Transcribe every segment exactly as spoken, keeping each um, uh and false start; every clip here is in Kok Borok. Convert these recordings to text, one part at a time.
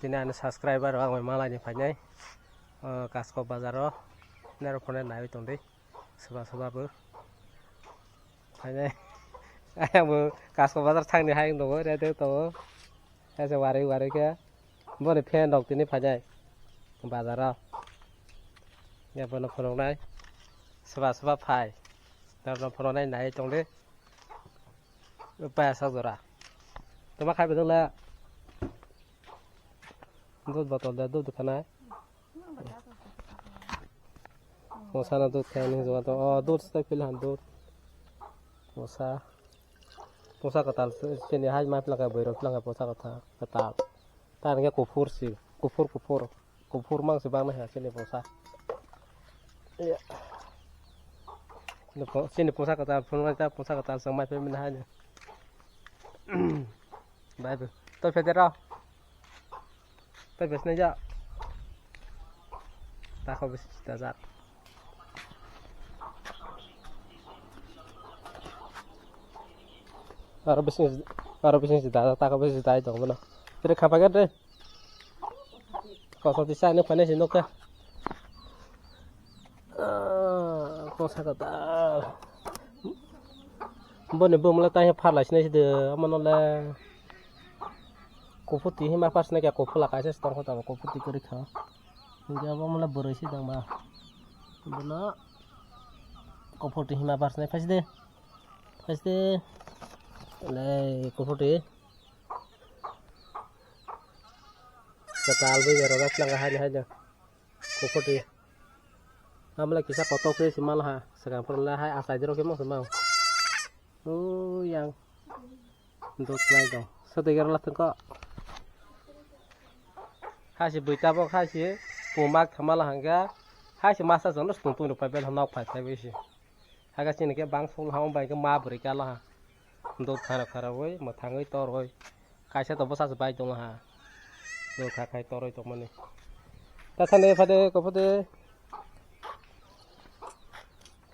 Tini ani subscriber rok ang bai malai ni phainai, o, Kaskop bazar o, nero phone naiwi tongdi, soba soba bo phainai. Ayang bo Kaskop bazar thangni hai tongo, rede tongo, ese warwi warwi khe boni fan rok tini phainai bazar o, ya bono phunuknai soba soba phai, norokno phunuknai naiwi tongdi. Paya sak jora. Toma khai bedeng la. Dud botol da, dud khana. Mosa na dud khai ni jora to. O, dud stai pil han dud. Mosa. Mosa katal se, sini hai ma planga boiro planga mosa katal. Katal. Tar nge kufur si. Kufur, kufur. Kuphur mang se bang nai ha chini posa. Iya. Chini posa kata phunuknai ta posa kata chwng mai phaimani hai no. Bai bai. Toi phai de rw. Toi phai sinai ja. Ta kho bisi ta ja. Aro bisi, aro bisi da ta kho bisi dai dong bono. Tere khapa ga de. Kosom tisa ani phane si nokha. Ah, kosa kata. Boni bumla tai pharla sinai si de, amano le. Kuphur twi hima par sinai kya kuphur la kaisa si tongkho tamo kuphur twi kwrwi kha. Hinkhe abo mole bwrwi si tongma. Bono kuphur twi hima par sinai phaisi de. Phaisi de. Le kuphur twi. Kwtal bai berajak langa haino haino. Kuphur twi. Amla kisa kotor khe se mal ha. Swkang phuru le hai achai dirok khe mo se mau. O yang. Dot nai dong. Sotwi gero la thangko. Hai se bui tabok hai se pumak thamala hangga. Hai se masa jono stung tung rok pai bel nok phai phai bai se. Haga chini khe bang sul ha bai khe ma bwrwi kala ha. Dot khara khara oi mwthangwi toroi. Kaisa to bwsa se bai tong ha. Dot kha khai toroi tongmani. Ta sande phade ko phade.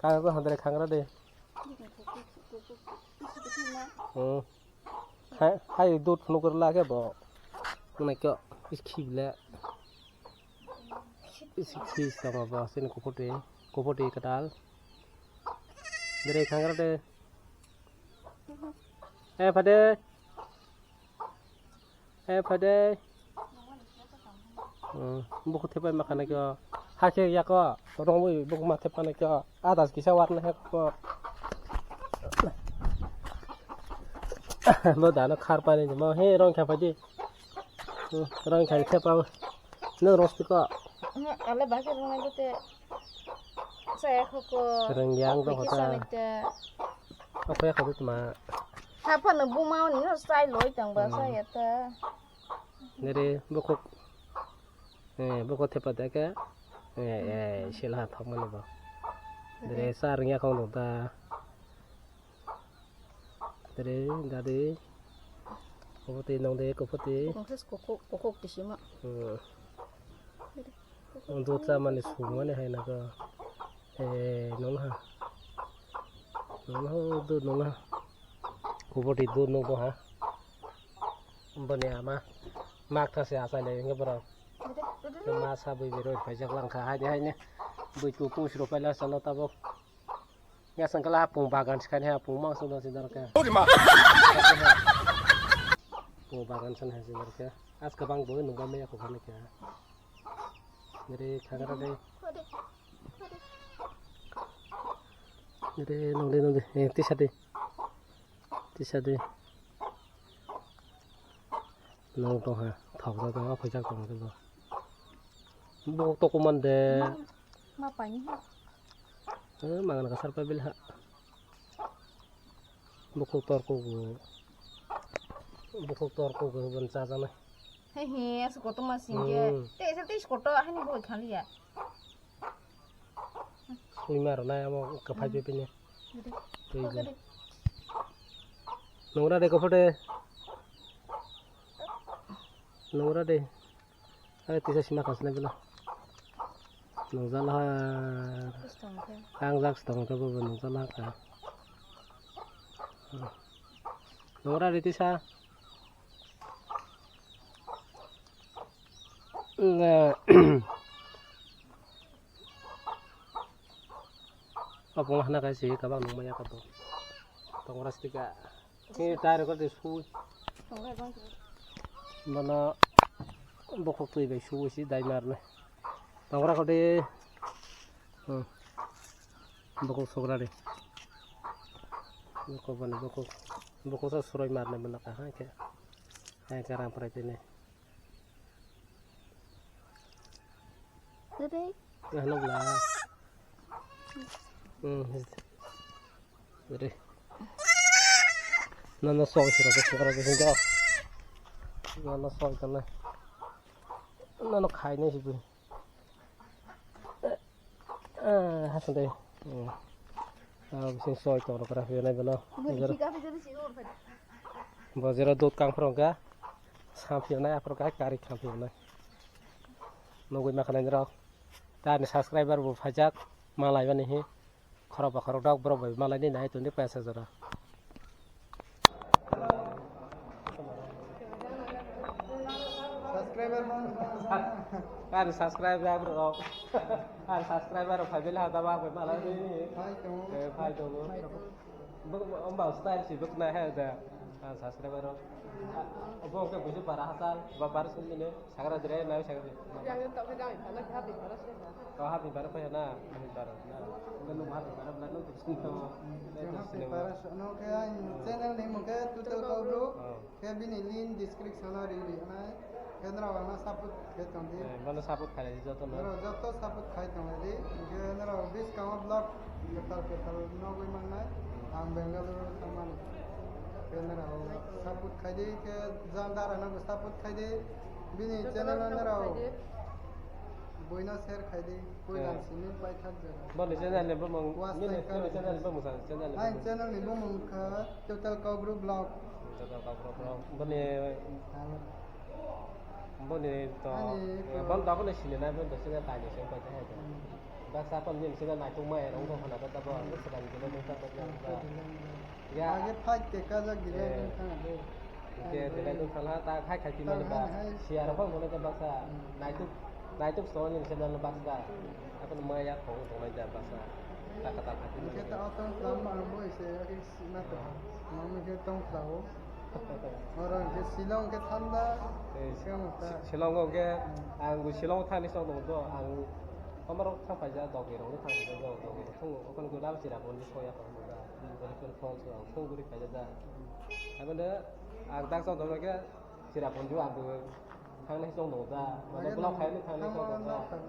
Kaga ko handre khangra de. Hmm. Hai, hai dut phunuk rwla khe bo. Mane kyo is khi bile. Is khi tongo bo sini kuphur twi, kuphur twi kwtal. Dere khangra de. Eh, phade. Eh, phade. Hmm, buku thepai ma khana kyo. Hakhe yako, rongwi buku ma thepai na kyo. Adas kisa warna he ko. Mo dano khar pani mo he rong kha phaji. Hmm, rong kha thepa. No rosti ko. Ale basi rong nai te. Saya ko ko. Rong yang do hota. Apa ya ko tuma. Hapano buma ni no sai loi tang ba saya ta. Nere buku. Eh, buku thepa deke. Eh, eh, sila thokmani bo. Dere sa rwngya khong dong ta. Dere dadi. Kuputi nong de kuputi. Kok kok kok tisima. Hmm. Dut sa mani sumani hai na ko. Eh, nong ha. Nong ha, dut nong ha. Kuputi dut nong ha. Boni ama mak thase asai le nge borok. Ma sa bui biro phaijak langkha hai de hai ne. Bui tu tu siro paila sano tabok. Ya sangkala pung bagan skani ha pung mang sung dasi darka. Pung bagan san ha si darka. As kabang bo nungba me ya ko khani kya. Nere khagra de. Nere nong de nong de. Eh, tisa de. Tisa de. Nong tong ha, thok jak tong, aphai jak tong khe bo. Bo to kuman de. Ma paini ha. Eh, mangan ka sarpa bil ha. Bukhuk tor kugu. Bukhuk tor kugu bon cha jana. He he, as koto ma singge. Hmm. Te ese te koto hani bo khaliya. Sui maro nai amo kwphai pe pini. Twi de. Nungra de kophode. Nungra de. Ai tisa sima khasne bila. Nungjala ha. Ang jak stong ke bo nungjala ka. Nungra de tisa. Apung hana kai si kabang nung maya kato. Tong ras tika. Ni tai rok de su. Mana bokok tui bai su si dai mar ne. Tong rak de. Hmm. Bokok sogra de. Bokok bana bokok. Bokok sa suroi mar ne mana ka ha ke. Hai ka ram prai te ne. Dede. Ano bla. Hmm. Dede. Nono soi siro ke siro ke hinja. Nono soi kana. Nono khai ne sibu. Eh, hasan deh. Hmm. Ah, bising soi tong rok rapi nai bono. Bo jera dot kang phro ga. Sampi nai aphro ga kari khampi nai. Nugui ma khanai rok. Tani subscriber bo phajak malai bani hi. Khorok ba khorok dok borok bai malai ni nai toni paisa jora. Subscriber man. Kan subscriber rok. Kan subscriber rok phai bela da ba bai malai ni. Phai tongo. Eh, phai tongo. Buk, om ba style si buk na he da. Kan subscriber rok. Obo ke buju para hasal ba bar sun ni. Sagra dire na sagra dire. Yang yang tak kejang, anak hati para sih. Kau hati bara kau na, hati bara na. Kan lu hati bara benar lu tu sini tu. Hati bara no ke ang channel ni mungke tutel kau bro. Oh. Ke bini link description o ri ri na. Ke nara wana support ke tong di. Eh, mana support khai di joto na. Nara joto support khai tong di. Ke nara bis kama vlog ketal ketal no gui manai. Ang Bangalore tangmani. Ke nara support khai di ke jandar na support khai di. Bini channel o nara. Buino share khai di. Koi lang simi pai thak jera. Boni channel ni bumung, bini channel ni bumung sa, channel ni bumung. Hai channel ni bumung kha Total Kaubru Vlog. Total Kaubru Vlog. Boni, boni to, boni to boni sini na, boni to sini tai ni sini pai thak. Baksa kon ni sini nai tung mai rong ko khana ta bo, sedang gilo ta ta. Ya. Age fight te kajak gila eh. Tang thang de. Ke delai dun khala ta khai khai tin mani ba. Siar bang mone ta baksa. Hmm. Naituk, naituk song ni se dan baksa. Apa nama ya kong tong nai da baksa. Ta kata khai tin. Ke ta otong lam ma mo ise ya ke sina to. Mami ke tong sao. Orang ke Shillong ke thanda. Eh, siang ta. Shillong ke, hmm. Ang Shillong thani song dong do. Ang Omorok thang paijak dogwi rok ni thang paijak dogwi rok thung okon gula chira bon di soya tong da. Boni phone phone so ang phone guri paijak da. Abone ang dak chong dong ke chira bon ju ang thang nai chong dong da. Mane block khai ni thang nai chong dong da. Thang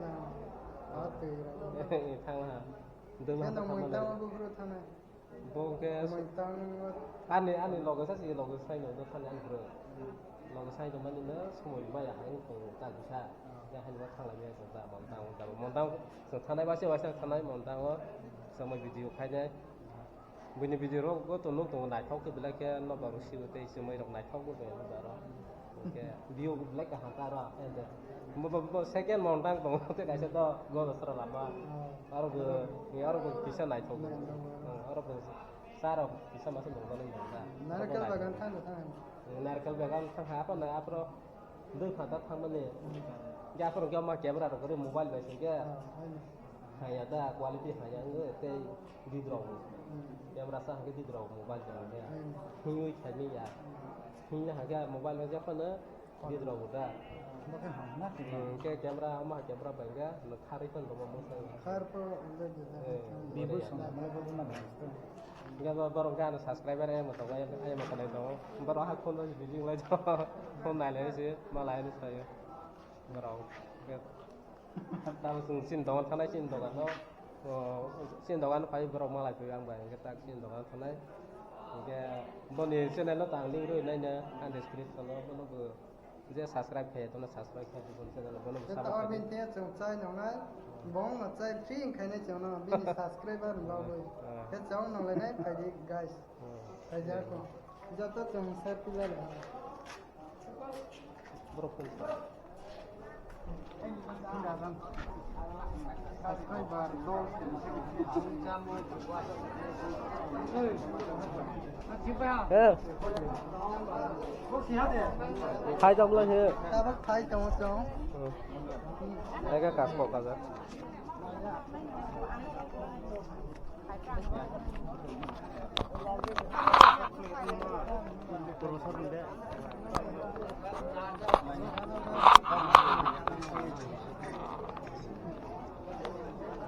ha. Dum ha thang. Bo hwnkhe ani, ani loge sa si loge sai no thani ani bro. Loge sai no mani no somoi maya hai wng tong ta bisa. Ya hani ba thanglai ya ta mon tang ta mon tang. Chwng thanai ba se ba se thanai mon tang o. Chwng video khai nai. Buini video rok go to nuk tongo naithok khe belai khe no ba rw si bo tei chwmai rok naithok bo tongo ba ro. Hwnkhe view belai kaham kha aro, ende. Bo, bo, bo second mon tang tongo, tei kaisa to go sra lama. Aro bo, ni aro bo kisa naithok. Hmm, aro bo sa rok kisa masa nong dalai nong da. Narikal bagan thang thang. Hmm, narikal bagan thang ha, apa na, apro dui phata thang mani. Hmm. Ge apro ge ma camera rok re mobile bai sing ge. Ah, hai. Haya da, quality haya wngwi tei didrok. Hmm. Camera sa hwnkhe didrok mobile jora de. Hmm. Hwnwi khaini ya. Hmm. Hwnwi hwnkhe mobile no jephano didrok bo da. Bo khe hamna khe. Hmm, hwnkhe camera, omo hai camera bai hwnkhe no tharwi phano rwma mwsai. Thar po wngkha de. Eh, Vivo ya. Song mai bo na bai. Hwnkhe bo borok hwnkhe ano subscriber emo tongo, emo tongo tongo. Borok ha phone bai busy wnglaijak. Phone nailai se, malai no sayo. Borok. Tamo chwng chini dogan thanai, chini dogan no, o, chini dogan phai borok malai phai ang bai hwnkhe tak chini dogan thanai. Hwnkhe boni channel no tang link rwi nai no ang description o bono bo je subscribe khai tono subscribe khai boni channel bono bo support khai. Bini te chwng chai nongnai, bong no chai free wngkhainai chwng no bini subscriber rok bai. Ah. Khe chwng nonglai nai phai di guys. Hmm. Phai di ako. Joto chwng sai pilai lai. Borok phone sa. He. Khai tong lai he. Tabuk khai tongo chwng. Hmm. Ega kas kok kaja.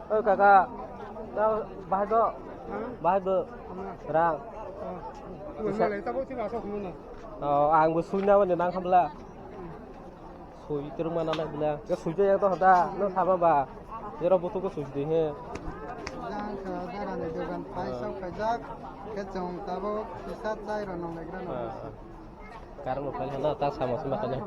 O kaka, ta bahai bo? Bahai bo? Rang. Isa- Oh, ang bo sui na mani nang khamla. Sui terung mana na bila. Ke sui te yang to hada, no sama ba. Jero butu ko sui de he. Jang ka dara ni dogan pai sok kajak. Ke chong tabuk kisa chai ro nong legra nong. Karang mo phai hana ta sama sima kanya.